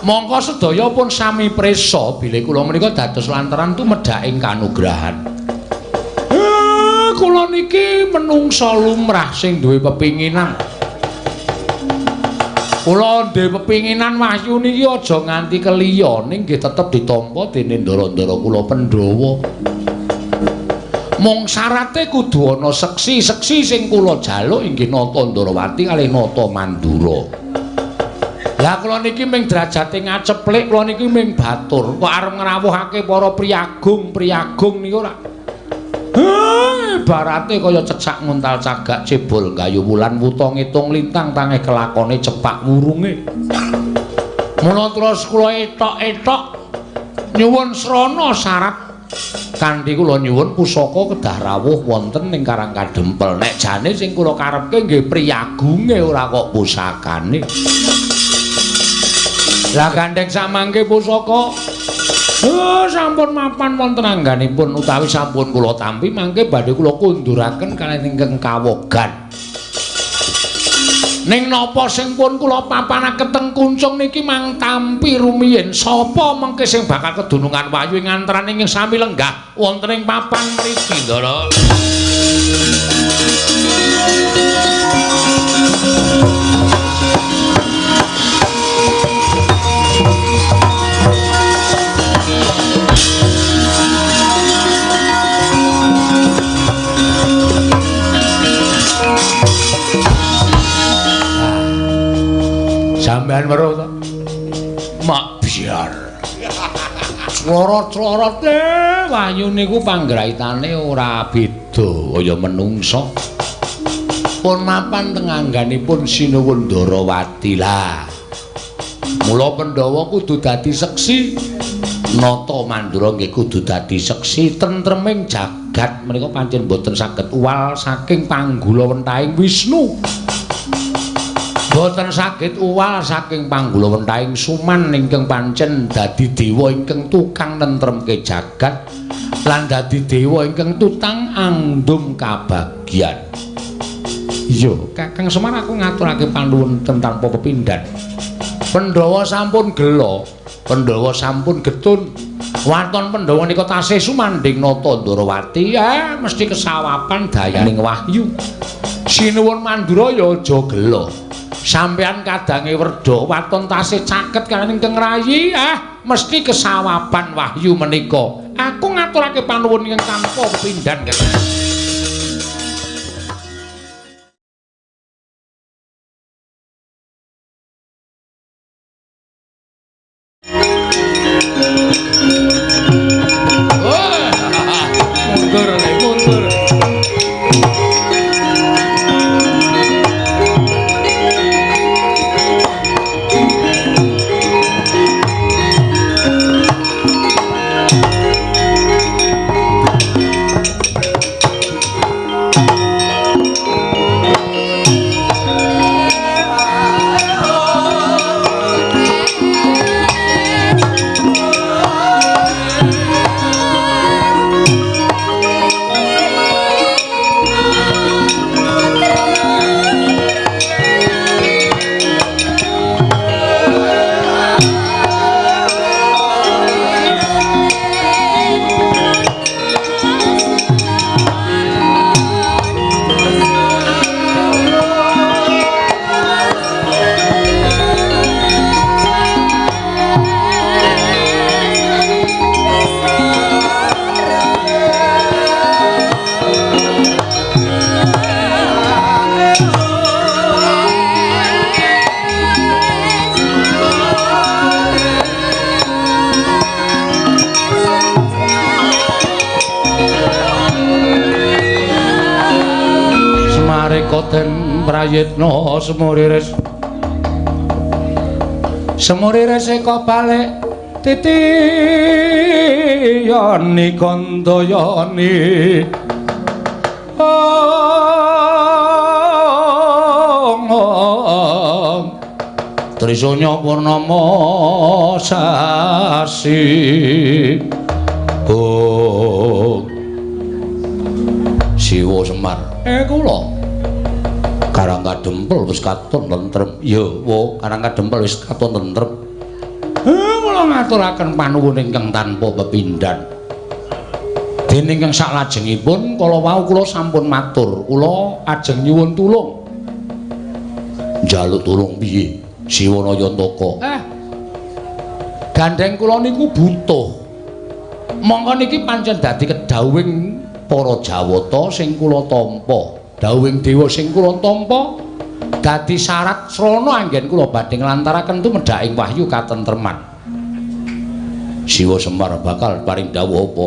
Mongko sedaya pun sami prisa bilih kula menika dados lantaran tumedhaking kanugrahan. Kula niki menungsa lumrah sing duwe pepinginan. Kula duwe pepinginan wahyu niki aja nganti keliya ning nggih tetep ditampa dene ndara-ndara kula Pandhawa. Mung syarate kudu ana seksi-seksi sing kula jaluk inggih Nata Ndarawati kalih Nata Mandura. Lah kula niki ming derajate ngaceplik, kula niki ming batur. Kok arep ngrawuhake para priyagung-priyagung niku ora. Ibarate kaya cecak nguntal cagak cebol gayu wulan wuta ngitung lintang tangeh kelakone cepak wurunge. Mula terus kula etok-etok nyuwun srana syarat kanthi kula nyuwun pusaka kedah rawuh wonten ing Karang Kadempel. Nek jane sing kula karepke nggih priyagunge ora kok pusakane. Lah gandheng samangke pusaka sampun mapan wonten angganipun utawi sampun kula tampi mangke badhe kula kunduraken kaliyan ingkang kawogan. Ning napa sing pun kula papanaken teng kuncung niki mang tampi rumiyin sapa mengke sing bakal kedunungan wahyu ing antaraning ing sami lenggah wonten ing papan mriki Ndara. Sampeyan weruh to? Mak biar. Clorot-clorote wahyu niku panggraitane ora beda kaya menungsa. Pun mapan teng angganipun Sinuwun Ndarawati lah. Mula Pandhawa kudu dadi seksi, Nata Mandura nggih kudu dadi seksi tentreming jagat menika pancen boten saged uwal saking panggulawentahing Wisnu. Boten saged uwal saking panggulawentahing Suman ingkang pancen dadi dewa ingkang tukang nentremke jagat lan dadi dewa ingkang tutang andum kabagyan. Iya, Kakang Semar aku ngaturake panuwun tanpa pepindhan. Pandhawa sampun gela, Pandhawa sampun getun. Waton Pandhawa nika tasih sumandhing Nata Ndarawati, mesti kesawapan dayaning wahyu. Sinuwun Mandura ya aja gela. Sampeyan kadange werda waton tasih caket kaliyan ingkang rayi, mesti kesawaban wahyu menika. Aku ngaturake panuwun ingkang tanpa pepindhan. Mundur, mundur. Den prayitna semuriris semuriris eka balik titiyani kandayani Trisunya purnama sasi oh Siwa Semar kula Karang Kadempel wis katon tentrem. Ya, wo, Karang Kadempel wis katon tentrem. Kula ngaturaken panuwun ingkang tanpa pepindhan. Dene ingkang saklajengipun kala wau kula sampun matur, kula ajeng nyuwun tulung. Njaluk tulung piye? Siwana Yantaka. Gandheng kula niku butuh. Mongko niki pancen dadi kedhawuhing para Jawata sing kula tampa. Dawuhing dewa sing kula tampa dadi syarat srana anggen kula badhe nglantaraken tumedhaking wahyu katentreman. Siwa Semar bakal paring dawuh apa?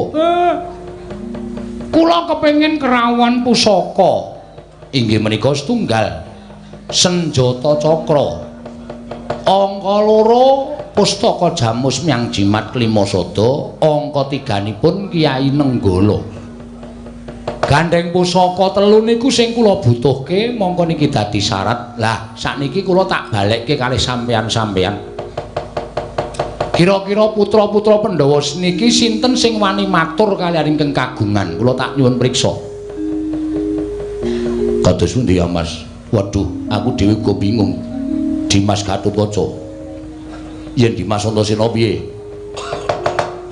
Kula kepengin kerawan pusaka. Inggih menika setunggal senjata cakra. Angka loro pustaka Jamus Myang Jimat Klimasada, angka tiganipun Kyai Nenggala. Gandheng pusaka telu niku sing kula butuhke, mongko niki dadi syarat. Lah sakniki kula tak balekke kalih sampeyan-sampeyan. Kira-kira putra-putra Pandhawa niki sinten sing wani matur kaliyan ingkang kagungan? Kula tak nyuwun priksa. Kados pundi ya, Mas? Waduh, aku dhewe uga bingung. Dimas Gatotkaca. Yen Dimas Antasena piye?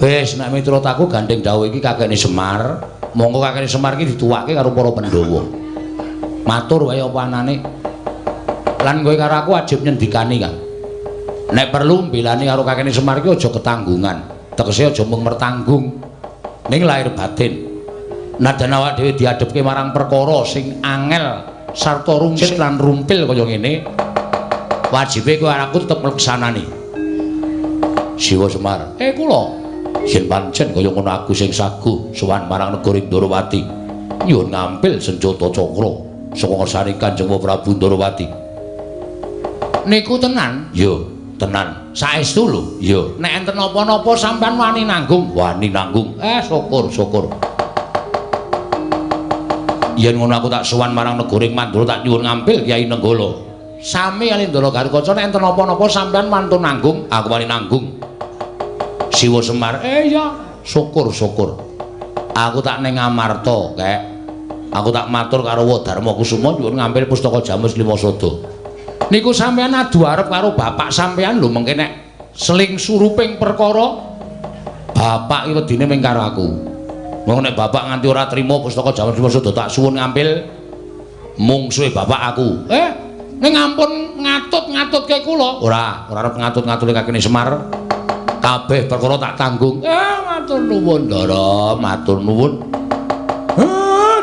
Wis nek miturut aku gandheng dawuh iki kakekne Semar. Monggo kakekne Semar iki dituwake karo para Pandhawa. Matur wae apa anane. Lan kowe karo aku wajib nyendikani, Kang. Nek perlu mbelani karo kakekne Semar iki aja ketanggungan. Tegese aja mung mertanggung. Ning lahir batin. Nadan awak dhewe diadhepke marang perkara sing angel sarta rungsit lan rumpil kaya ngene, wajibe kowe aku tetep ngleksanani. Siwa Semar, kula yen pancen kaya ngono aku sing saguh sowan marang negara Ndorowati nyuwun ngampil senjata cakra saka ngersane Kanjeng Prabu Ndorowati. Niku tenan? Ya, tenan. Saestu lho? Ya. Nek enten napa-napa sampean wani nanggung? Wani nanggung. Syukur, syukur. Yen ngono aku tak sowan marang negara Mandura tak nyuwun ngampil Kyai Nenggala. Sami kali Ndara Garukaca nek enten napa-napa sampean wantun nanggung, aku wani nanggung. Siwa Semar, ya, syukur syukur. Aku tak ning Amarta, kek. Aku tak matur karo Wadarma Kusuma nyuwun ngambil pustaka Jamus Limasada. Niku sampean adu arep karo bapak sampean lho mengke nek seling suruping perkara bapak iki wedine ming karo aku. Monggo nek bapak nganti ora trima pustaka Jamus Limasada tak suwun ngambil mungsuhe bapak aku. Ning ampun ngatut-ngatutke kula. Ora, ora arep ngatut-ngatutke kakene Semar. Kabeh perkara tak tanggung. Matur nuwun, Ndara, matur nuwun.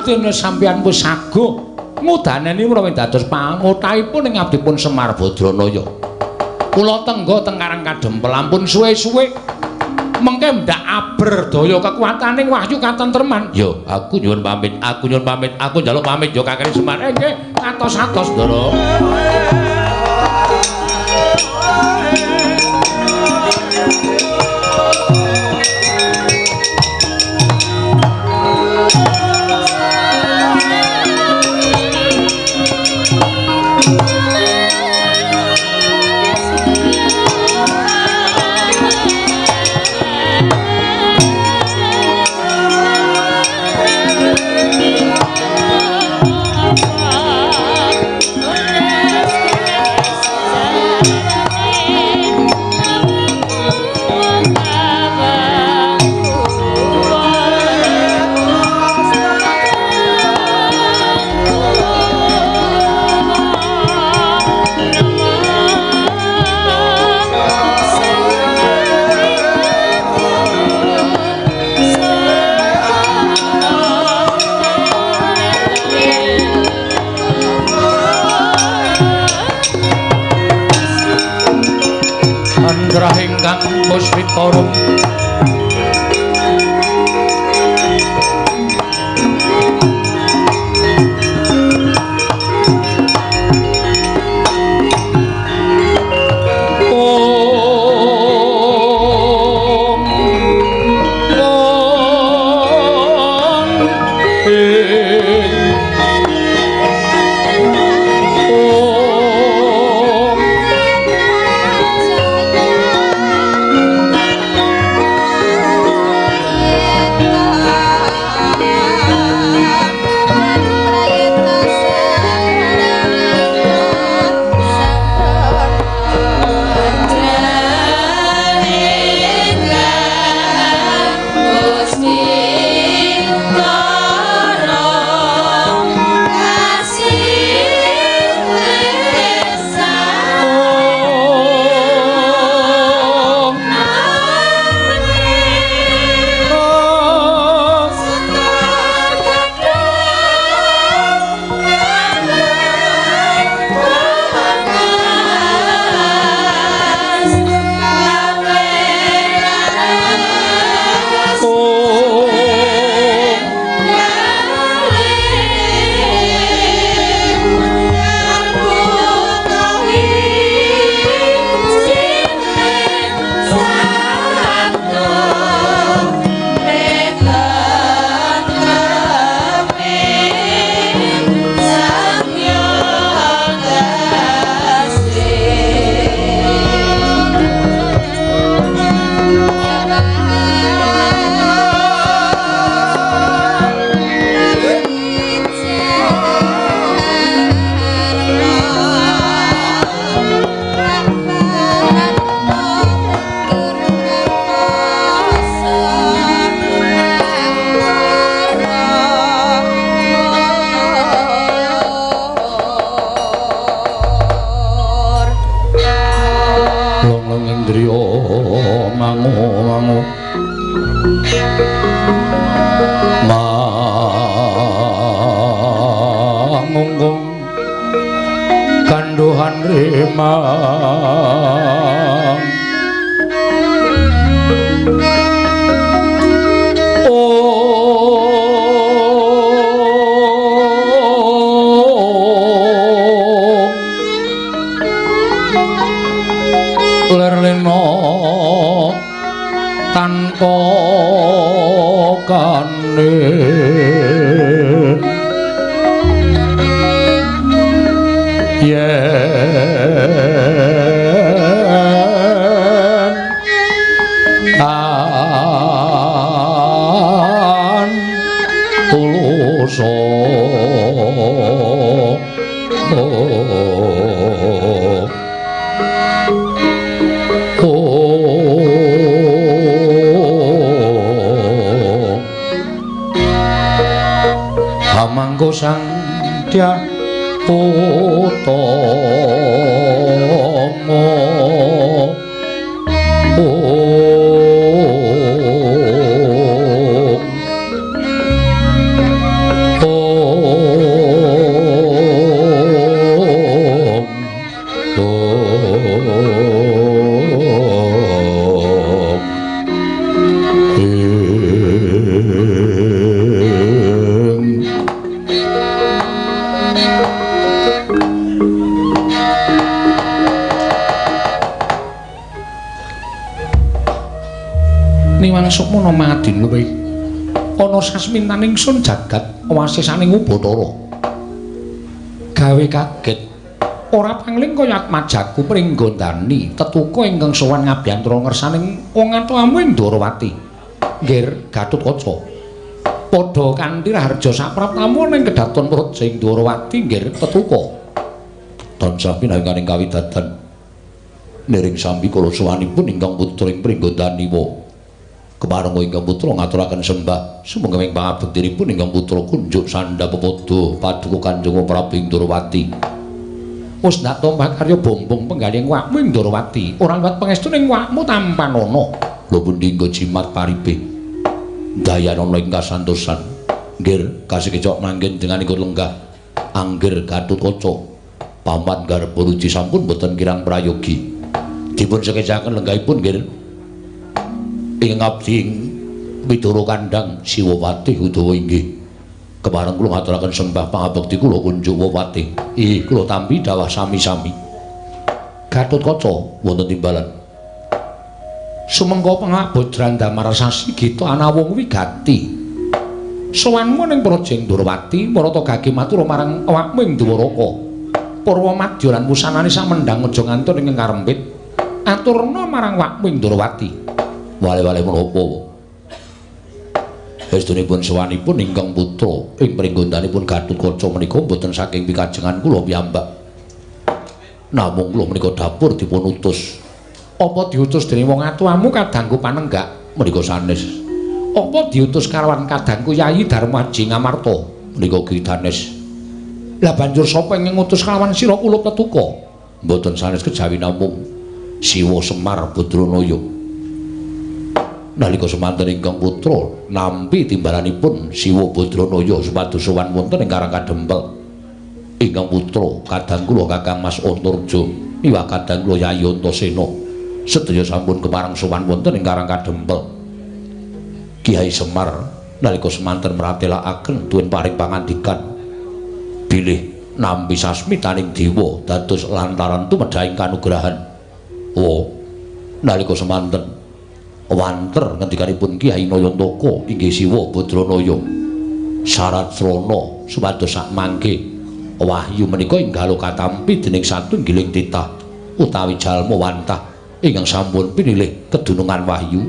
Dene sampeyan wis saguh ngudaneni menawi dados pangotahipun ing abdipun Semar Badranaya. Kula tengga teng Karang Kadempel ampun suwe-suwe. Mengke ndak aberdaya kekuataning wahyu katentreman. Yo, aku nyuwun pamit, aku nyuwun pamit, aku njaluk pamit yo kakene Semar. Nggih, atos-atos, Ndara. Puspitarum Om Om Om. Indriya mangu mangu mangunggung kanduhan rimang. Lerlena tanpa kane yen tan tuluso hamanggo sang Dyah Utama. Niwang sukmana madin luwih ana sasmintaning sun jagat wasisaning Ubathara. Gawe kaget ora pangling kaya atmajaku pringgondani tetuka ingkang sowan ngabiyantara ngersaning wong atuamu ing Ndorowati. Nggir Gatotkaca. Padha kanthi raharja sapraptamu ning kedaton praja ing Ndorowati nggir tetuka. Tansah pinanganing kawidadan niring sambi kula sowanipun ingkang putra ing pringgondani wa. Kemareng ingkang putra ngaturaken sembah sumangga ing pangabektinipun ingkang putra kunjuk sandha pepadha paduka Kanjeng Prabu ing Ndorowati. Wis ndak tombak karya bombong penggalih wakmu ing Ndorowati, ora liwat pangestu ning wakmu tampanana. Lho pundi nggo jimat paripe dayanana ing kasantosan. Nggir kasekecok manggen dengan ikut lenggah anggir Gatotkaca paman garba ruci sampun boten kirang prayogi. Dipun sekecaken lenggahipun nggir. Ing abdi Widara kandhang Siwapati Udawa inggih. Kepareng kula ngaturaken sembah pangabekti kula kunjuk Wapati. Ih kula tampi dawah sami-sami. Gatotkaca wonten timbalan. Sumengko pangabodran damar sasi gita anawung wigati. Sowanmu ning praja ing Ndorowati marata gage matur marang awakmu ing Dwaraka. Purwa madya lan wusanane samendhang aja ngantur ing karempit. Aturna marang awakmu ing Ndorowati. Wale-wale menapa? Estunipun sowanipun ingkang putra ing pringgondanipun Gatotkaca menika mboten saking pikajengan kula piyambak. Namung kula menika dapur dipun utus. Apa diutus dening wong atuamu kadangku panenggak menika sanes? Apa diutus karawan kadangku Yayi Darmaji Ngamarta menika gidanes? Lah banjur sapa ingkang ngutus kalawan sira kulup tetuka? Mboten sanes kejawi namung Siwa Semar Badranaya. Nalika semanten ingkang putra nampi timbalanipun Siwa Badranaya supados sowan wonten ing Karang Kadempel. Ingkang putra kadang kula Kakang Mas Antarja miwah kadang kula Yayi Antasena sedaya sampun kepareng sowan wonten ing Karang Kadempel. Kiai Semar nalika semanten mratelakaken tuwin paring pangandikan bilih nampi sasmitaning dewa dados lantaran tumedhahing kanugrahan. Oh, nalika semanten wanter ngendikanipun Kyai Nayantaka inggih Siwa Badranaya syarat srana supados sak mangke wahyu menika enggal katampi dening satunggiling titah utawi jalma wantah ingkang sampun pinilih kedunungan wahyu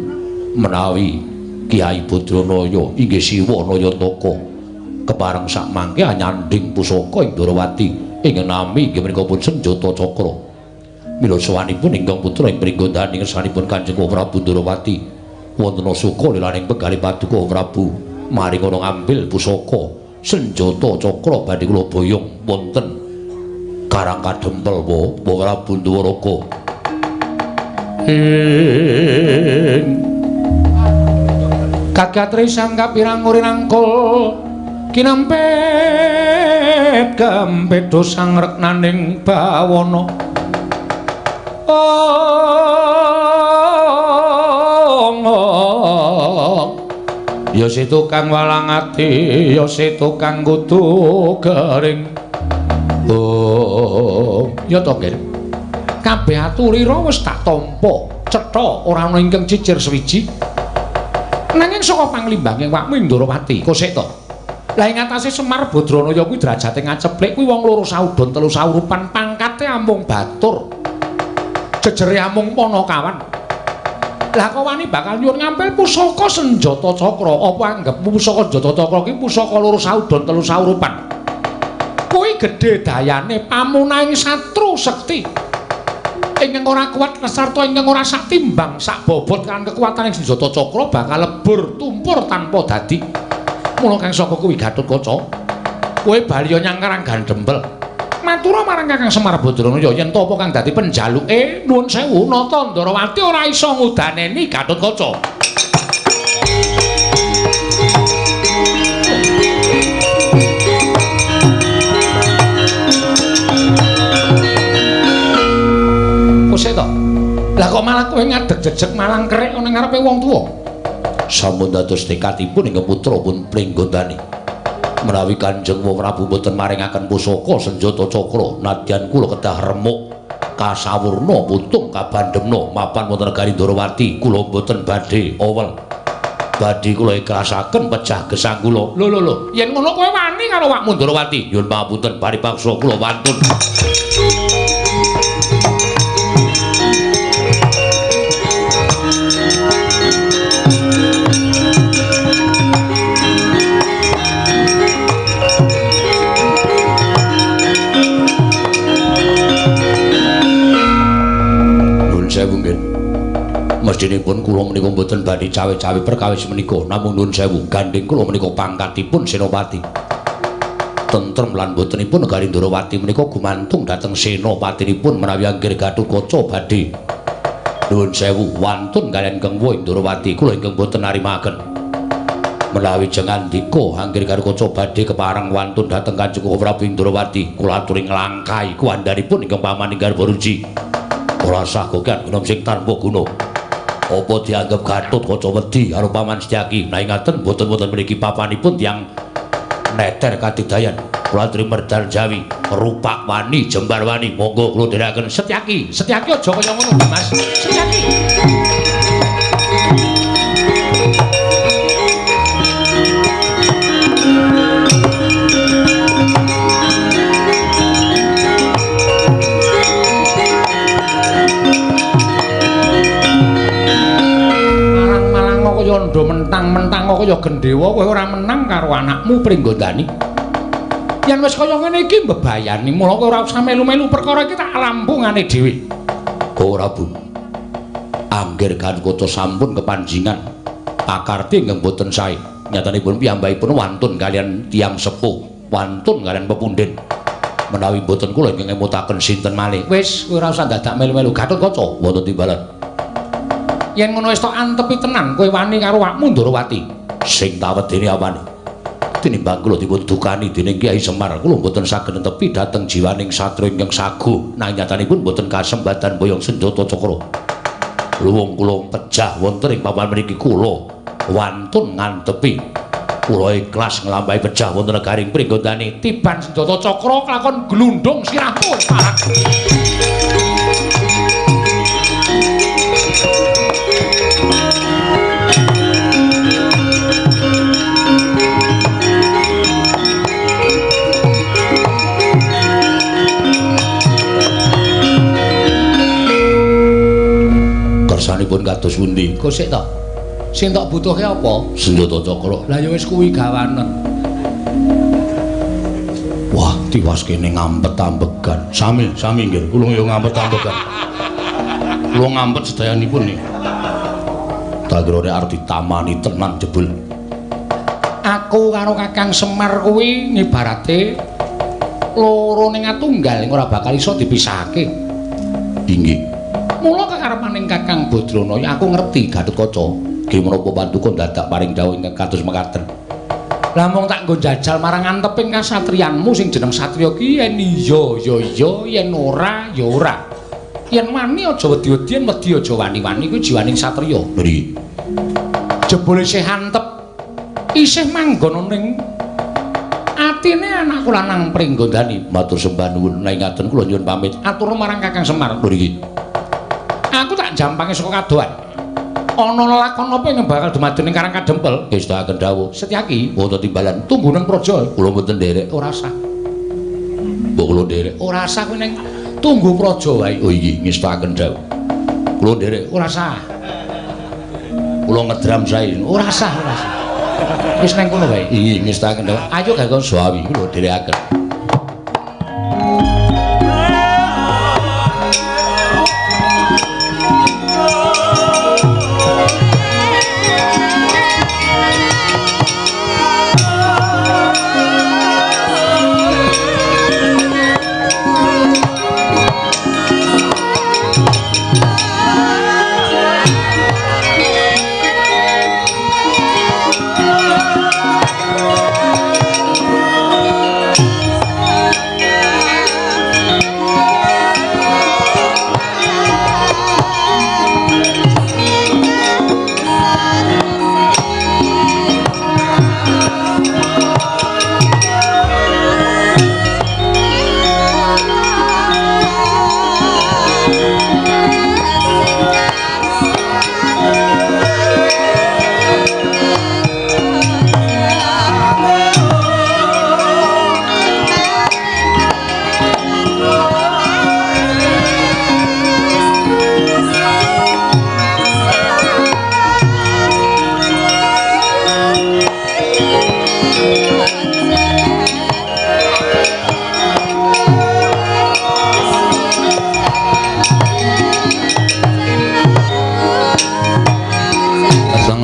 menawi Kyai Badranaya inggih Siwa Nayantaka kepareng sak mangke anyandhing pusaka ing Ndorowati ingkang nami inggih menika pun Senjata Cakra. Mila sowanipun ingkang putra ing pringgondani ngersanipun Kanjeng Prabu Ndorowati wonten suka lilaning pegali paduka Prabu mari ngono ngambil pusaka senjata cakra badhe kula boyong wonten Karang Kadempel wa Prabu Ndwaraka. Ing kagatri sang kapirang urinangkul kinempet gampedo sang reknaning bawana. Ya si tukang walang ati, ya si tukang kudu gering. Oh, ya to, Nggih. Kabeh aturira wis tak tampa, cetha ora ana ingkang cicir suwiji. Nanging saka panglimbange awakmu Ndrawati, kosek to. Lah ing atase Semar Badranaya kuwi derajate ngaceplik kuwi wong loro saudon telu saurupan, pangkate amung batur. Jejere amung panakawan. Lah kok wani bakal nyuwun ngampil pusaka senjata cakra? Apa anggepmu pusaka senjata cakra ki pusaka loro saudon telu saurupan? Kuwi gedhe dayane pamunahing satru sekti. Ingkang ora kuat sarta ingkang ora satimbang sak bobot kan kekuatan ing senjata cakra bakal lebur tumpur tanpa dadi. Mula kang saka kuwi Gatotkaca, kowe bali nyang Karang Gandembel. Matura marang Kakang Semar Badranaya yen to apa kang dadi penjaluke nuwun sewu Nata Ndrawati ora iso ngudaneni Gatotkaca. Kose to? Lah kok malah kowe ngadeg jejeg malang kerek nang ngarepe wong tuwa? Sampun dados tekadipun ingkang putra pun Pringgondani. Menawi Kanjeng Prabu mboten maringaken pusaka senjata cakra, nadyan kula kedah remuk kasawurna putung kabandemna mapan wonten negari Ndrawati, kula mboten badhe owel. Badhe kula ikhlasaken pejah gesang kula. Lho lho lho, yen ngono kowe wani karo awakmu Ndrawati? Nyuwun pangapunten paripaksa kula wantun. Mestinipun kula menika mboten badhe cawe-cawe perkawis menika, namung nuwun sewu gandheng kula menika pangkatipun senopati. Tentrem lan botenipun negari Ndrawati menika gumantung dhateng senopatinipun menawi anggir Gatotkaca badhe nuwun sewu wantun kaliyan Kengwa Ndrawati kula ingkang boten narimaken. Menawi jengandika anggir Gatotkaca badhe kepareng wantun dhateng Kanjeng Prabu Ndrawati kula aturi nglangkai kuwandharipun ingkang paman ing Garbaruji. Ora sah gogan gunem sing tanpa guna. Apa dianggep Gatotkaca wedi karo Paman Setyaki? Nah ingaten mboten-mboten mriki papanipun tiyang neter kadidayan. Kula aturi merdal Jawi, rupak wani, jembar wani. Monggo kula dherekaken Setyaki. Setyaki aja kaya ngono, Mas. Setyaki. Kaya ndha mentang-mentang kaya gendhewa kowe ora menang karo anakmu Pringgondani. Yen wis kaya ngene iki mbebayani, mula kowe ora usah melu-melu perkara iki tak lampungane dhewe. Ora, Bu. Angger Gatotkaca sampun kepanjingan pakarti ingkang boten sae. Nyatanipun piyambakipun wantun kaliyan tiyang sepuh, wantun kaliyan pepundhen. Menawi boten kula ingkang ngemutaken sinten malih. Wis, kowe ora usah dadak melu-melu Gatotkaca wonten timbalan. Yen ngono wis tok antepi tenan kowe wani karo awakmu Ndrawati. Sing tawedene apane? Tinimbang kula dipun dukani dening Kyai Semar, kula mboten saged netepi dhateng jiwaning satria ingkang saguh nanging nyatanipun mboten kasembatan boyong senjata cakra. Luwung kula pejah wonten ing papan mriki kula wantun ngantepi. Kula ikhlas nglampahi pejah wonten negaring Pringgondani. Tiban senjata cakra kelakon glundung sirahmu parah. Kersanipun kados pundi? Kosek to. Sing tok butuhke apa? Senjata cakra. Lah ya wis kuwi gawanen. Wah, tiwas kene ngampet ambegan. Sami, sami nggih. Kula yo ngampet ambegan. Kula ngampet sedayanipun niki. Tak kira nek arep ditamani tenan jebul. Aku karo Kakang Semar kuwi ngibarate loro ning atunggal ora bakal iso dipisahake. Inggih. Mula karepaning Kakang Badranaya aku ngerti Gatotkaca. Nggih menapa paduka dadak paring dawuh ingkang kados mekaten. Lah mung tak nggo jajal marang anteping kasatriyanmu sing jeneng satriya ki yen iya ya iya, yen ora ya ora. Yen wani aja wedi-wedi, yen wedi aja wani-wani, kuwi jiwaning satriya. Nggih. Jebule isih antep, isih manggon ning atine anakku lanang Pringgondani. Matur sembah nuwun, nek ngaten kula nyuwun pamit. Atur marang Kakang Semar. Lho iki. Aku tak jampange saka kadohan. Ana lelakon apa ingkang bakal dumadya ning Karang Kadempel? Ngestakaken dawuh. Setyaki, wonten timbalan tunggu nang praja. Kula mboten nderek, ora sah. Mbok kula nderek, ora sah kuwi ning tunggu praja wae. Oh iki ngestakaken dawuh. Kula nderek, ora sah. Kula ngedram sae, ora sah, ora sah. Wis nang kono wae. Iya ngestakaken dawuh. Ayo gak sawi kula nderekaken.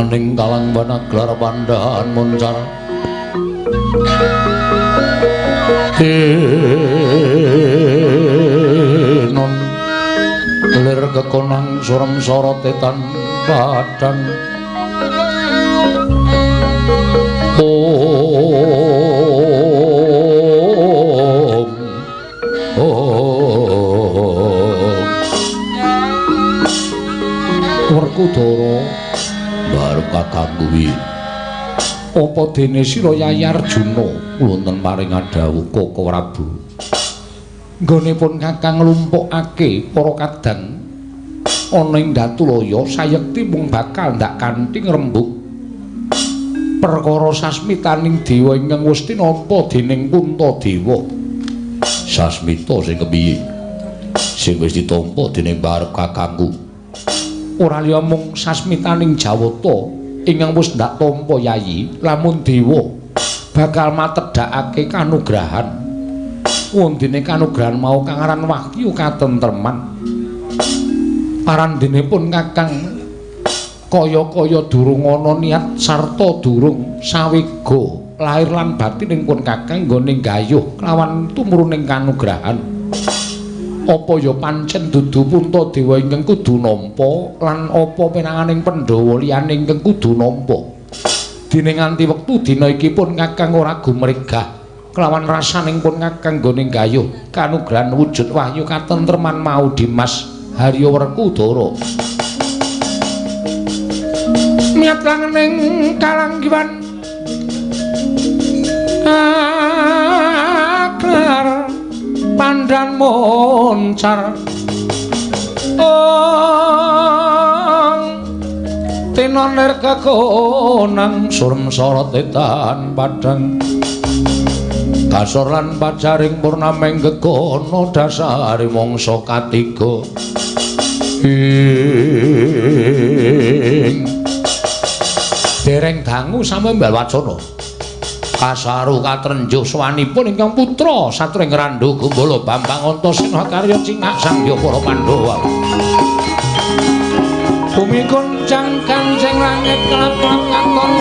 Ning kalang banaglar pandhahan muncar tinon lir kekonang surem sorote tan padang om om Werkudara baru kakang kuwi apa dene sira Yayi Arjuna wonten paring dawuh Koko Prabu nggonipun kakang nglumpukake para kadang ana ing Datulaya sayekti mung bakal ndak kanthi ngrembug perkara sasmitaning dewa ingkang wis tinampa dening Puntadewa. Sasmita sing kepiye sing wis ditampa dening barep kakangku ora liya mung sasmitaning Jawata ingkang wis ndak tampa Yayi lamun dewa bakal matedhakake kanugrahan wondene kanugrahan mau kang aran wahyu katentreman parandene pun kakang kaya-kaya durung ana niat sarta durung sawega lahir lan batin pun kakang nggone gayuh kelawan tumruning kanugrahan. Apa ya pancen dudu Puntadewa ingkang kudu nampa lan apa pinanganing Pandhawa liyane ingkang kudu nampa. Dene nganti wektu dina iki pun kakang ora gumregah kelawan rasaning pun kakang nggone gayuh kanugrahan wujud wahyu katentreman mau Dimas Harya Werkudara. Niat langening kalanggiwan aklar pandan moncar ong tinoner kekonang surem sorot etan padang kasor lan pacaring purnameng gegono dasare mangsa katiga ing dereng dangu samembal wacana kasaru katrenjuh swanipun ingkang putra satring Randhu Gumbala Bambang Antasena karya cingak sangya para Pandhawa. Bumi goncang kancing langit kelap-kelap katon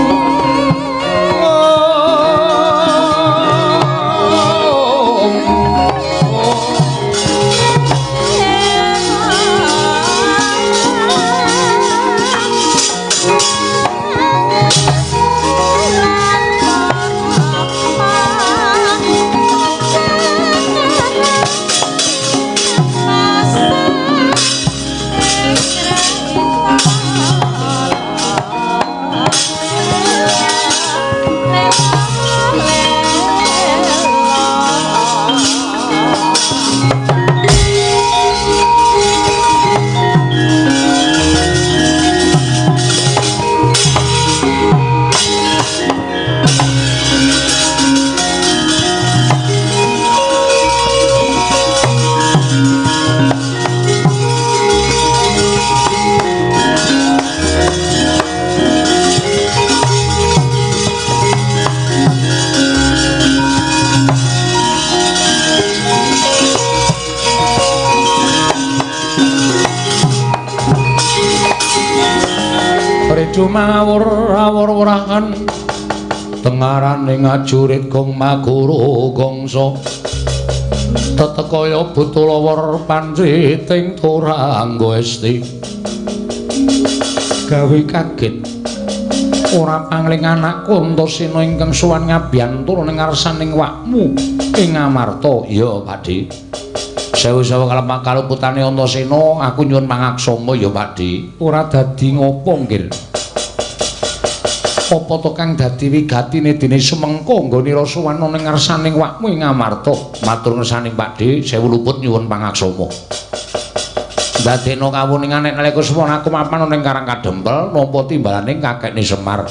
Rejo mawur awur-wurahan tengarane ngajurit gong maguru gongso tetekaya butulawar panciting turangga esti gawe kaget ora pangling anakku Antasena ingkang sowan ngabiyantura ning ngarsaning wakmu ing Amarta. Iya Pakdhe. Sewu-sewu kaluputane Antasena aku nyuwun pangaksama ya Pakdhe. Ora dadi ngopo nggih. Apa to kang dadi wigatine dene sumengko nggone sowan ning ngarsaning wakmu ing Amarta? Matur ngersaning Pakdhe, sewu luput nyuwun pangaksama. Dadekno kawuningan nek nalika semono aku mapan ning Karang Kadempel nampa timbalaning kakekne Semar.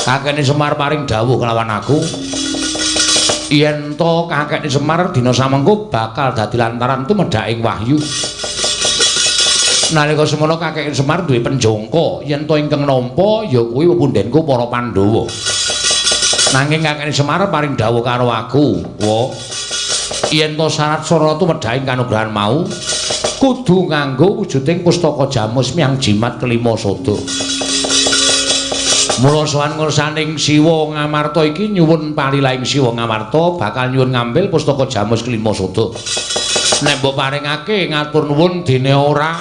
Kakekne Semar paring dawuh kelawan aku yen to kakekne Semar dina samengko bakal dadi lantaran tumedhaking wahyu. Nalika semono kakekne Semar duwe penjangka yen to ingkang nampa ya kuwi pepundhenku para Pandhawa. Nanging kakekne Semar paring dawuh karo aku, "Wa, yen to syarat sarana tumedhaking kanugrahan mau kudu nganggo wujuding pustaka jamus miang jimat kelima sada." Mula sowan ngersaning Siwa Ngamarta iki nyuwun palilahing Siwa Ngamarta bakal nyuwun ngambil pustaka jamus kelima sada. Nek mbok paringake ngatur nuwun dene ora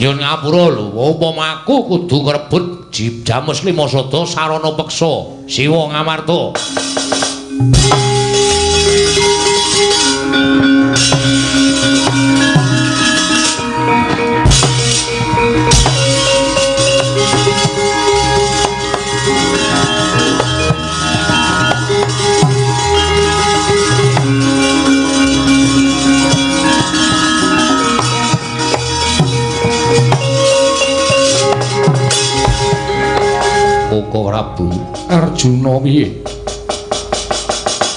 nyuwun ngapura lho, upama aku kudu ngrebut jamus lima sada sarana peksa Siwa Ngamarta. Koko Prabu Arjuna piye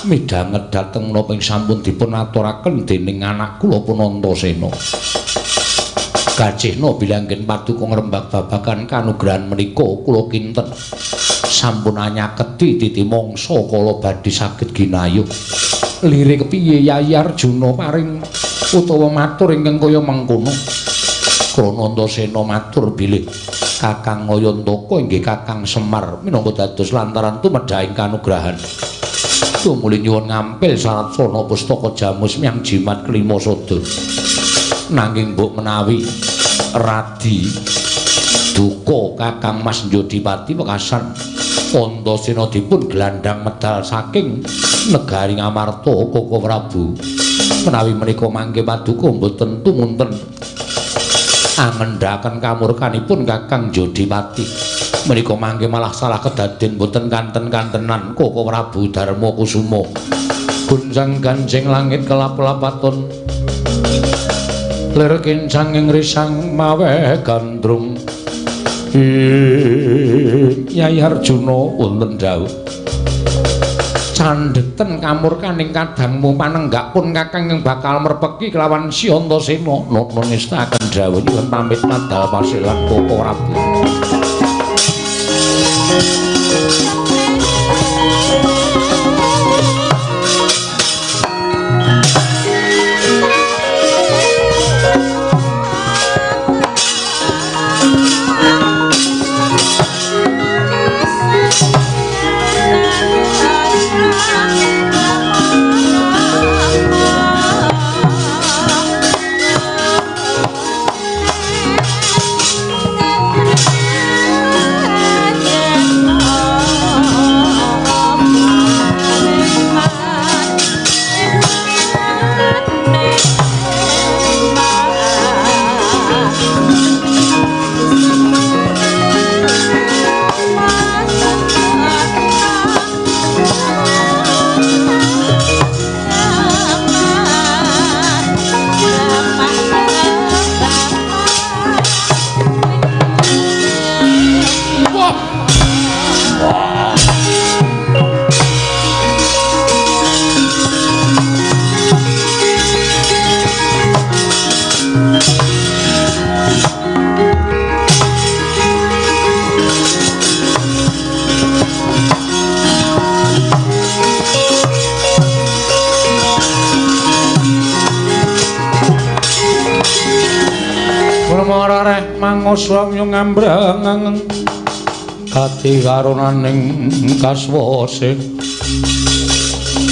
midhanget dhateng menapa ing sampun dipun aturaken dening anak kula pun Antasena. Gajehna bilanggen paduka ngrembak babagan kanugrahan menika kula kinten sampun anyaketi titi mangsa kala badhe saged ginayuh. Lire kepiye Yayi Arjuna paring utawa matur ingkang kaya mengkono? Krana Antasena matur bilih Kakang Ngayantaka inggih Kakang Semar minangka dados lantaran tumedhahing kanugrahan. Tumuli nyuwun ngampil syarat sana pustaka jamus miang jimat kelima sada. Nanging mbok menawi radi duka Kakang Mas Njodipati wekasan Antasena dipun glandhang medal saking negari Ngamarta Koko Prabu. Menawi menika mangke paduka mboten tumunten angendhaken kamurkanipun Kakang Jodipati. Menika mangke malah salah kedaden mboten kanten-kantenan Koko Prabu Darma Kusuma. Gunjang ganjing langit kelap-lapaton lir kincanging risang maweh gandrung. Yai Arjuna wonten dawuh candheten kamurkaning kadangmu panenggak pun kakang yang bakal merpeki kelawan si Antasena. Nata ngestaken dawuh nyuwun pamit madal pasilan Koko Prabu. Mangasa ngambrang kati karunaning kaswase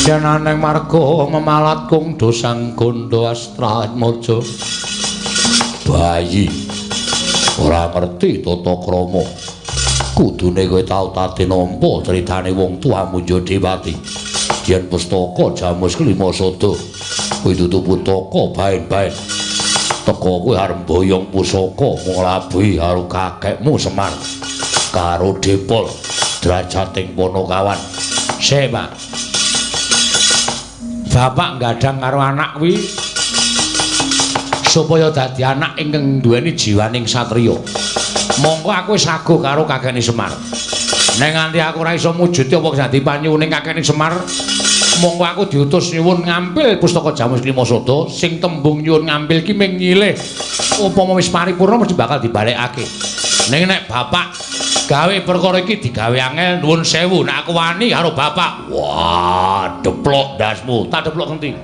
jananing marga memalat kung dosang gondo astratmaja. Bayi ora ngerti tata krama, kudune kowe tau tate nampa critane wong tuamu Jodewati yen pustaka Jamus Klima Sada kuwi dudu putaka baen-baen teka kowe arep mboyong pusaka nglabuhi karo kakekmu Semar karo Depol drajating Panakawan. Sik, Pak. Bapak nggadang karo anak kuwi supaya dadi anak ingkang duweni jiwaning satriya. Mongko aku wis saguh karo kakekne Semar. Nek nganti aku ora iso mujudi apa dadi panyuwune kakekne Semar, mongko aku diutus nyuwun ngampil pustaka Jamus Klima Sada sing tembung nyuwun ngampil ki ming nyilih. Upama wis paripurna mesti bakal dibalekake. Ning nek bapak gawe perkara iki digawe angel, nuwun sewu nek aku wani karo bapak. Wah, deplok ndasmu. Tak deplok ngendi?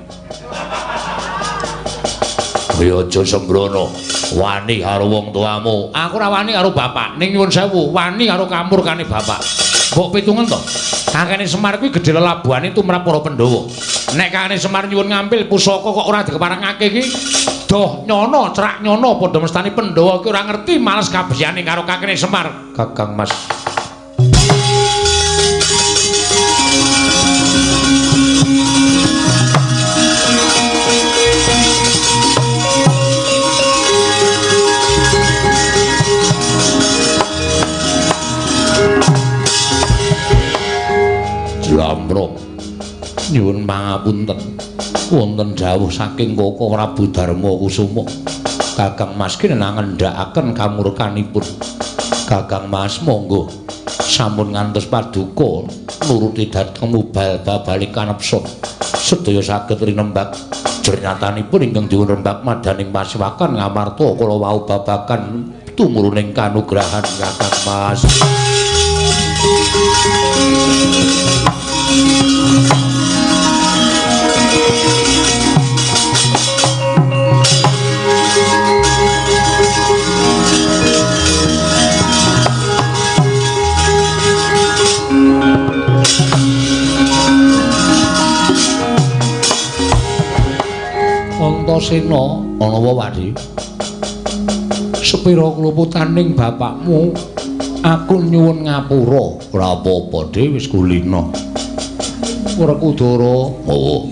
Kowe aja sembrono, wani karo wong tuamu. Aku ora wani karo bapak, ning nyuwun sewu, wani karo kamurkane bapak. Mbok pitungen to. Kakene Semar kuwi gedhe lelabuhane tumrap para Pandhawa. Nek kakene Semar nyuwun ngampil pusaka kok ora dikeparengake iki, doh nyono, cerak nyono padha mestani Pandhawa iki ora ngerti males kabehane karo kakene Semar. Kakang Mas. Jlambrong nyuwun pangapunten wonten dawuh saking Koko Prabu Darma Kusuma. Kakang Mas ki ngendhakaken kamurkanipun. Kakang Mas monggo sampun ngantos paduka nuruti dhateng mubal babalik kanepsa. Sedaya saged rinembak jernyatanipun ingkang dipun rembak madaning pasiwakan ngamarta kala wau babagan tumuruning kanugrahan Kakang Mas. Antasena ana apa Wadi? Sepira kluputaning bapakmu aku nyuwun ngapura. Ora apa-apa, Dhe, wis kulina. Werkudara, oh.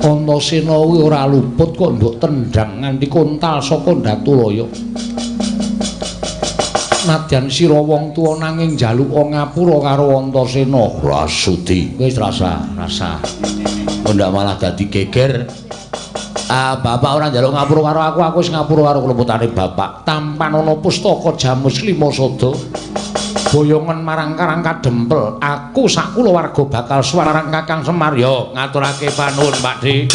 Antasena kuwi ora luput kok mbok tendang nganti kontal saka Ndatulaya. Nadyan sira wong tuwa nanging njaluka ngapura karo Antasena. Ora sudi. Wis rasa, rasa. Kok ndak malah dadi geger. Ah, bapak ora njaluk ngapura karo aku, aku wis ngapura karo kluputane bapak. Tampan ana pustaka Jamus Klima Sada. Boyongan marang Karang Kadempel. Aku sak kulawarga bakal suwarang Kakang Semar. Yo ngaturake panuwun, Pak Dik.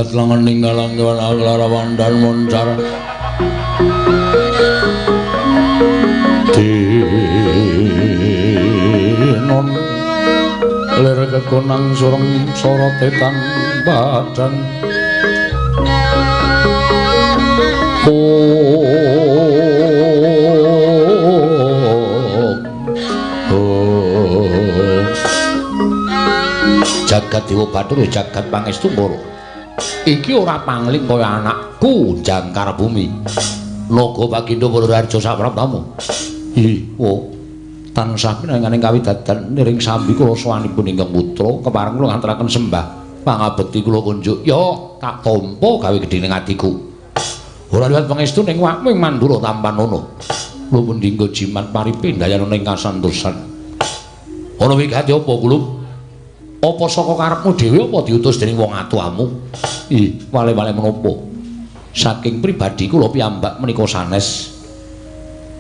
Jagat langen ninggalang kewan aglarawan dan moncar Dinon lir kekonang sureng sorote tan badan Jagat Dewa Bathara jagat pangestu Ngoro. Iki ora pangling kaya anakku Jangkar Bumi. Naga Bagindo Purworejo saprabtamu. Ih, oh. Tansah pinanganing kawidadan niring sambi kula sowanipun ingkang putra kepareng kula ngantaraken sembah pangabekti kula kunjuk. Ya, tak tampa gawe gedhe ning atiku. Ora liwat pangestu ning wakmu ing Mandura tampanono. Lumun dinggo jimat paripe ndayana ing kasantosan. Ana wigati apa kula? Apa saka karepmu dhewe apa diutus dening wong atuamu? Ih, wale-wale menapa? Saking pribadi kula piyambak menika sanes.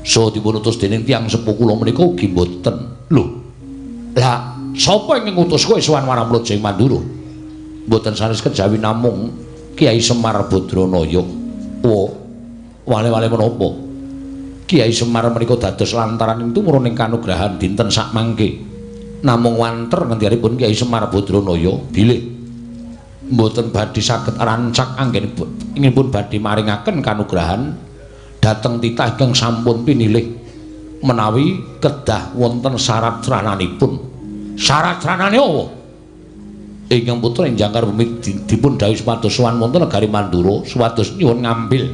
So dipun utus dening tiyang sepuh kula menika ugi mboten. Lho. Lah, sapa ingkang ngutus kowe sowan marang Mlojeng Mandura? Mboten sanes kejawi namung Kyai Semar Badranaya. Oh, wale-wale menapa? Kyai Semar menika dados lantaran ing tumurun ing kanugrahan dinten sakmangke. Namung wanter ngendianipun Kyai Semar Badranaya bilih mboten badhe saged rancak anggenipun badhe maringaken kanugrahan dhateng titah ingkang sampun pinilih menawi kedah wonten syarat srananipun. Syarat sranane apa? Ingkang putra ing Jangkar Bumi dipun dhawuhi supados sowan wonten negari Mandura supados nyuwun ngambil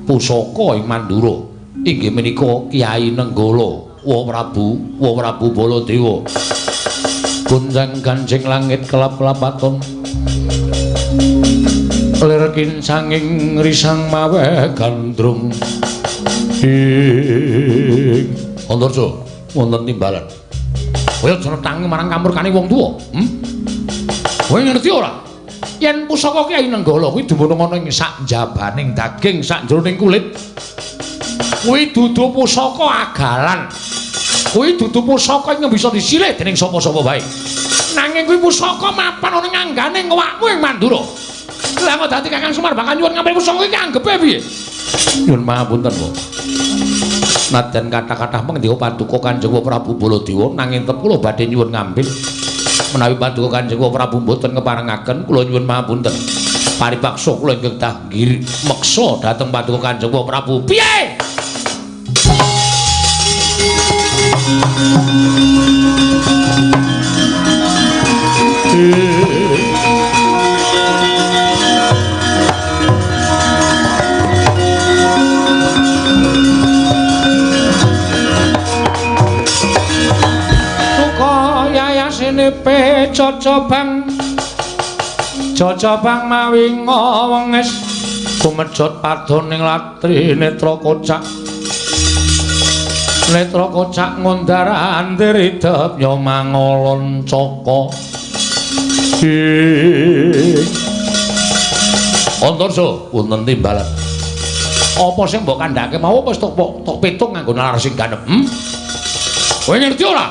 pusaka ing Mandura inggih menika Kyai Nenggala. Wa Prabu, wa Prabu Baladewa. Gonjang ganjing langit kelap-kelapaton. Lir kincanging risang mawe gandrung. Ing Antarja wonten timbalan. Kowe aja netangi marang kamurkane wong tuwa, Kowe ngerti ora? Yen pusaka Kyai Nenggala kuwi dumunung ana ing sak njabaning daging, sak jroning kulit. Kuwi dudu pusaka agalan. Kuwi dudu pusaka ingkang bisa disilih dening sapa-sapa wae. Nanging kuwi pusaka mapan ana nganggane ngwakmu ing Mandura. Lah kok dadi Kakang Semar bakal nyuwun ngambil pusaka iki anggepe piye? Nyuwun pangapunten, Pak. Nadyan kathah-kathah mengendika paduka Kanjeng Prabu Baladewa nanging tetep kula badhe nyuwun ngambil. Menawi paduka Kanjeng Prabu mboten keparengaken kula nyuwun pangapunten. Paripaksa kula ingkang tah meksa dhateng paduka Kanjeng Prabu. Piye? Suka yayasine pe cocobang cocobang mawi ngawenges kumejot padoning latri netra kocak netra kocak ngundar andir idep ya mangolon caka. Antarja wonten timbalan. Apa sing mbok kandhake mau apa wis tok pitung nganggo nalar sing ganep? Kowe ngerti ora?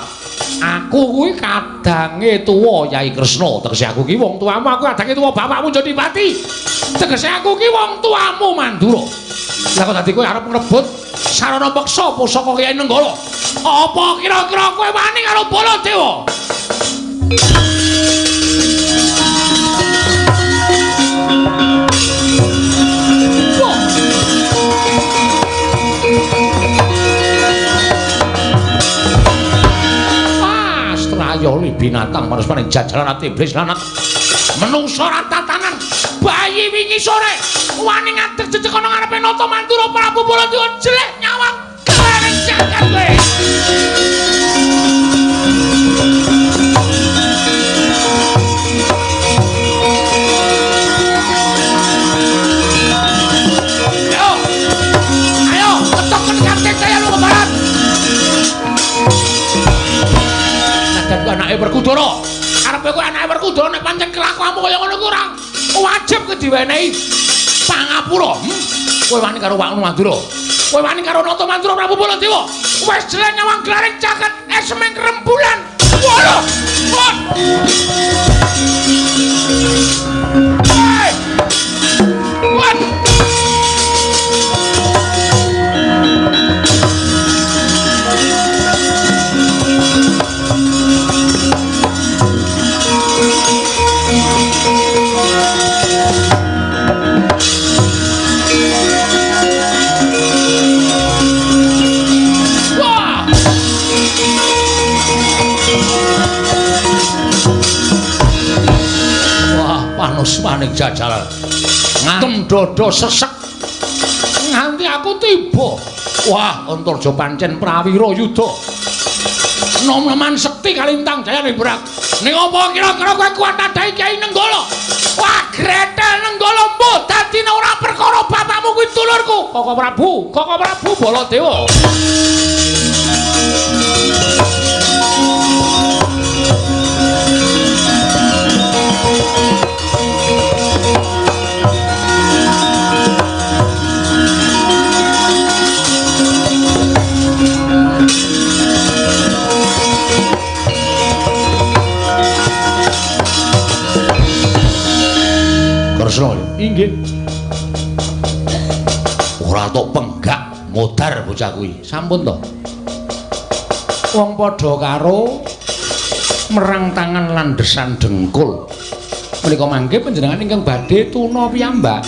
Aku kuwi kadange tuwa Yai Kresna, tegese aku ki wong tuamu, aku kadange tuwa bapakmu Jodipati. Tegese aku ki wong tuamu Mandura. Lah kok dadi kowe arep ngrebut sarana peksa pusaka Kyai Nenggala? Apa kira-kira kowe wani karo Baladewa? Astrayoli binatang manuspaning jajalan ati iblis lanang menungsa ratatanan bayi wingi sore wani ngadeg jejeg ana ngarepe Nata Mandura Prabu Baladewa jelek nyawang kelering jagat kowe. Ayo, ayo ketoken kating saya lu kebaran. Nadyan ku anake Werkudara, karepe kowe anake Werkudara nek pancen kelakuanmu kaya ngono kuwi ora wajib kowe diwenehi pangapura. Kowe wani karo Wakmu Mandura. Kowe wani karo Nata Mandura Prabu Baladewa. Wis jelek nyawang glaring jagat esmeng rembulan. Waduh. Hey! Panuswaning jajalan. Ngantem dada sesek nganti aku tiba. Wah, Antarja pancen prawira yuda. Nom-noman sekti kalintang jayane berak. Ning apa kira-kira kowe kuat nadhahi Kyai Nenggala? Wah, gretel Nenggala mbuh dadine ora perkara bapakmu kuwi dulurku. Koko Prabu, Koko Prabu Baladewa. Kresna inggih. Ora tok penggak modar bocah kuwi. Sampun to. Wong padha karo merang tangan landesan dengkul. Menika mangke panjenengan ingkang badhe tuna piyambak.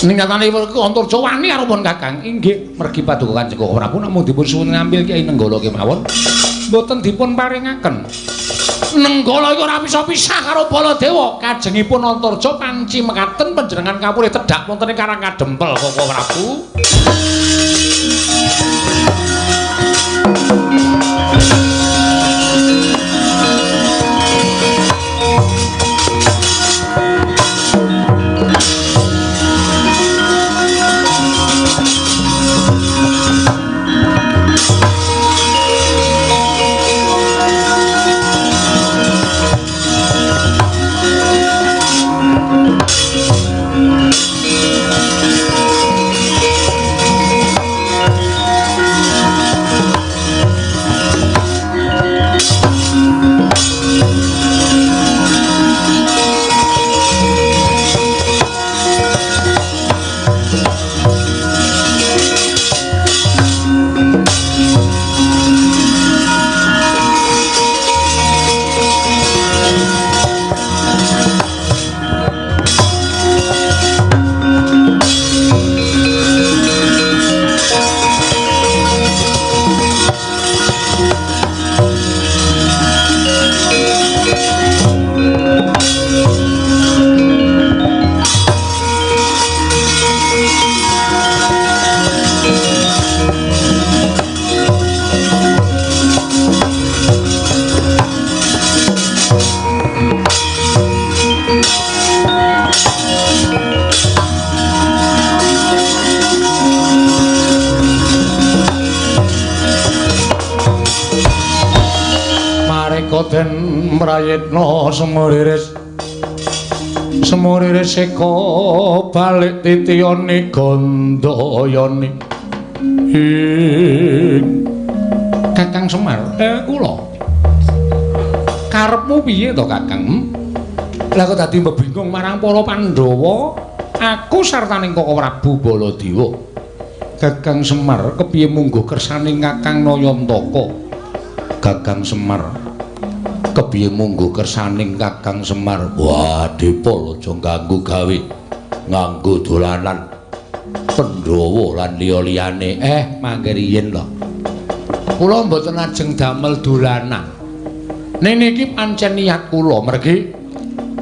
Ning nyatane Antarja wani karo pun Kakang. Inggih, mergi paduka Kanjeng Koko Prabu namung dipun suwun ngambil Kyai Nenggala kemawon. Mboten dipun paringaken. Nenggala iku ora bisa pisah karo Baladewa. Kajengipun Antarja panci mekaten panjenengan kapurih tedhak wonten ing Karang Kadempel Koko Prabu. Den mrayitna semuriris semuriris eka balik titiyane gandayane. Kakang Semar, kula karepmu piye to Kakang? Lah kok dadi mbebingung marang para Pandhawa, aku sartaning Koko Prabu Baladewa. Kakang Semar, kepiye mungguh kersaning Kakang Nayantaka? Kakang Semar, kepiye mungguh kersaning Kakang Semar? Wah, Depol aja ganggu gawe, nganggo dolanan Pandhawa lan liya-liyane. Mangke riyin lho. Kula mboten ajeng damel dolanan. Ning niki pancen niat kula, mergi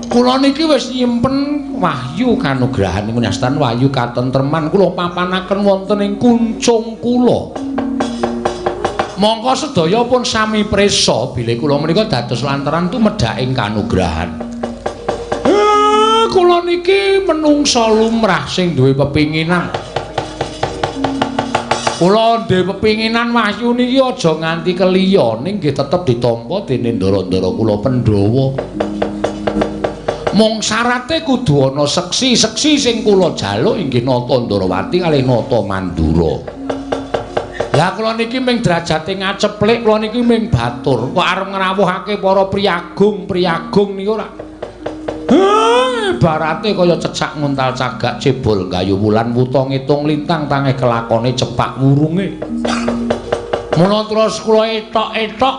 kula niki wis nyimpen wahyu kanugrahan nyastan wahyu katentreman kula papanaken wonten ing kuncung kula. Mongko sedaya pun sami prisa bilih kula menika dados lantaran tumedhaking kanugrahan. Kula niki menungsa lumrah sing duwe pepinginan. Kula duwe pepinginan wahyu niki aja nganti keliya ning nggih tetep ditampa dening ndara-ndara kula Pandhawa. Mung syarate kudu ana seksi-seksi sing kula jaluk inggih Nata Ndarawati kalih Nata Mandura. Lah kula niki ming derajate ngaceplik, kula niki ming batur. Kok arep ngrawuhake para priyagung-priyagung niku ora. Ibarate kaya cecak nguntal cagak cebol gayu wulan wuta ngitung lintang tangeh kelakone cepak wurunge. Mula terus kula etok-etok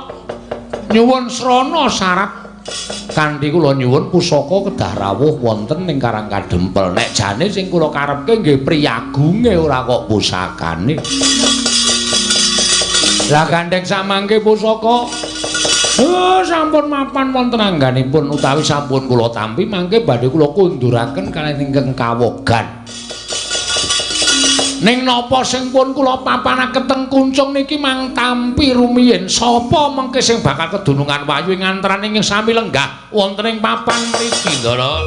nyuwun srana syarat kanthi kula nyuwun pusaka kedah rawuh wonten ing Karang Kadempel. Nek jane sing kula karepke nggih priyagunge ora kok pusakane. Lah gandheng samangke pusaka Oh, sampun mapan wonten angganipun utawi sampun kula tampi mangke badhe kula kunduraken kaliyan ingkang kawogan. Ning napa sing pun kula papanaken teng kuncung niki mang tampi rumiyin sapa mengke sing bakal kedunungan wahyu ing antaraning ing sami lenggah wonten ing papan mriki, Ndara.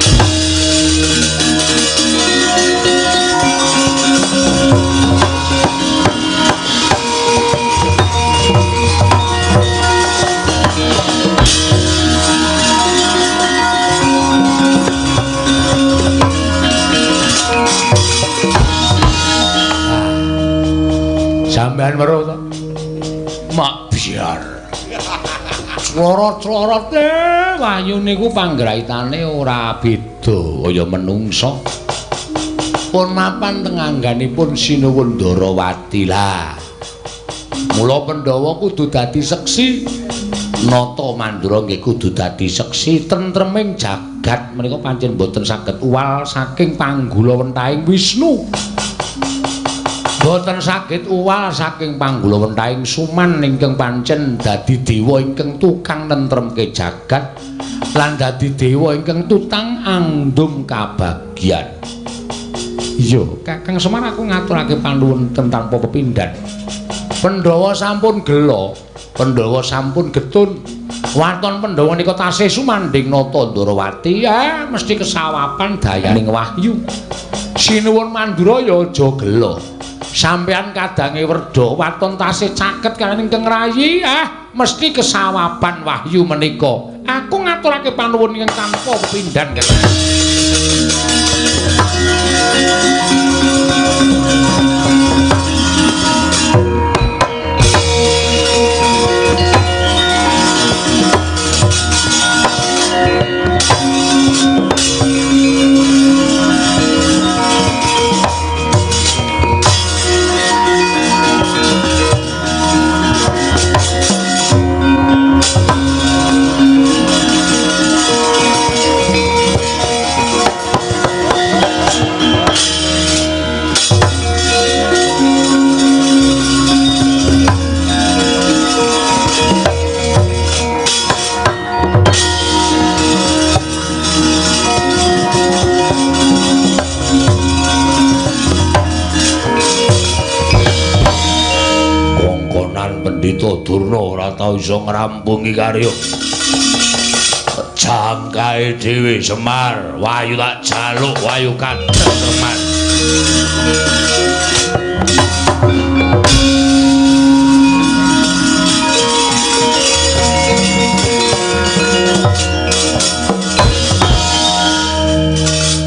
Sampeyan weruh to? Mak biar. Clorot-clorote wahyu niku panggraitane ora beda kaya menungsa. Pun mapan teng angganipun Sinuwun Ndarawati lah. Mula Pandhawa kudu dadi seksi, Nata Mandura nggih kudu dadi seksi tentreming jagat menika pancen boten saged uwal saking panggulawentahing Wisnu. Boten saged uwal saking panggulawentahing Suman ingkang pancen dadi dewa ingkang tukang nentremke jagat lan dadi dewa ingkang tutang andum kabagyan. Iya, Kakang Semar aku ngaturake panuwun tanpa pepindhan. Pandhawa sampun gela, Pandhawa sampun getun. Waton Pandhawa nika tasih sumandhing Nata Ndarawati, mesti kesawapan dayaning wahyu. Sinuwun Mandura ya aja gela. Sampeyan kadange werda waton tasih caket kaliyan ingkang rayi, mesti kesawaban wahyu menika. Aku ngaturake panuwun ingkang tanpa pepindhan. Pendhita Durna ora tau iso ngrampungi karya. Jangkae dhewe Semar, wahyu tak jaluk wahyu katentreman.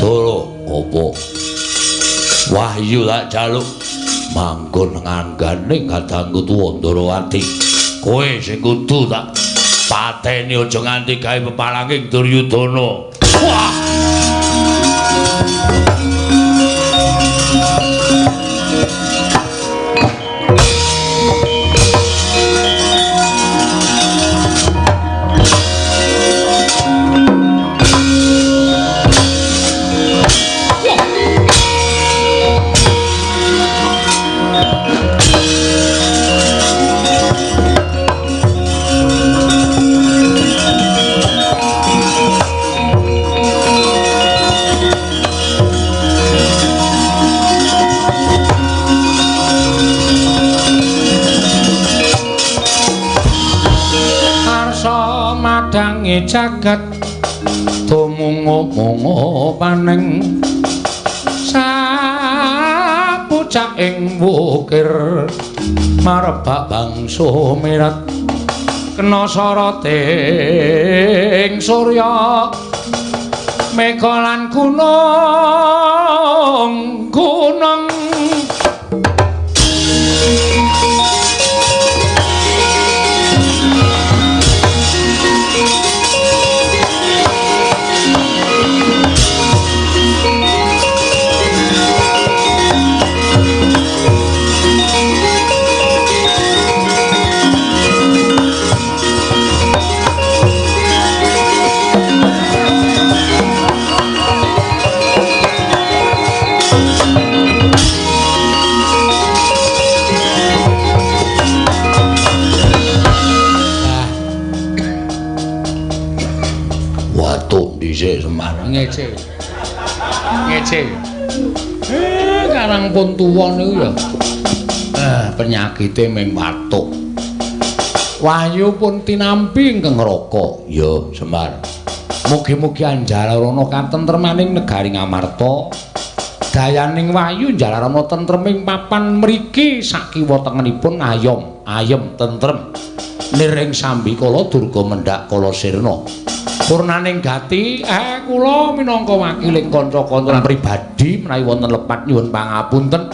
Tolo opo? Wahyu tak jaluk manggon nganggane kadangku tuwa Ndarawati. Kowe sing kudu tak pateni aja nganti gawe pepalanging Duryudana. Wah! Jagat tumungo-mungo paneng sapucaking wukir marebak bangsa mirat kena soroting surya mega lan gunung gunung. Semar. Ngece. Ngece. Karang pun tuwa niku ya. Penyakite ming watuk. Wahyu pun tinampi ingkang raka. Ya, Semar. Mugi-mugi anjalarana katentremaning negari Ngamarta. Dayaning wahyu njalarana tentreming papan mriki sakiwa tengenipun ayom, ayem tentrem. Niring sambikala durga mendhak kala sirna. Purnaning gati, kula minangka wakiling kanca-kanca pribadi menawi wonten lepat nyuwun pangapunten.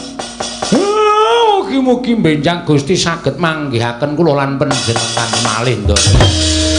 Mugi-mugi benjang Gusti saged manggihaken kula lan panjenengan malih ndonga.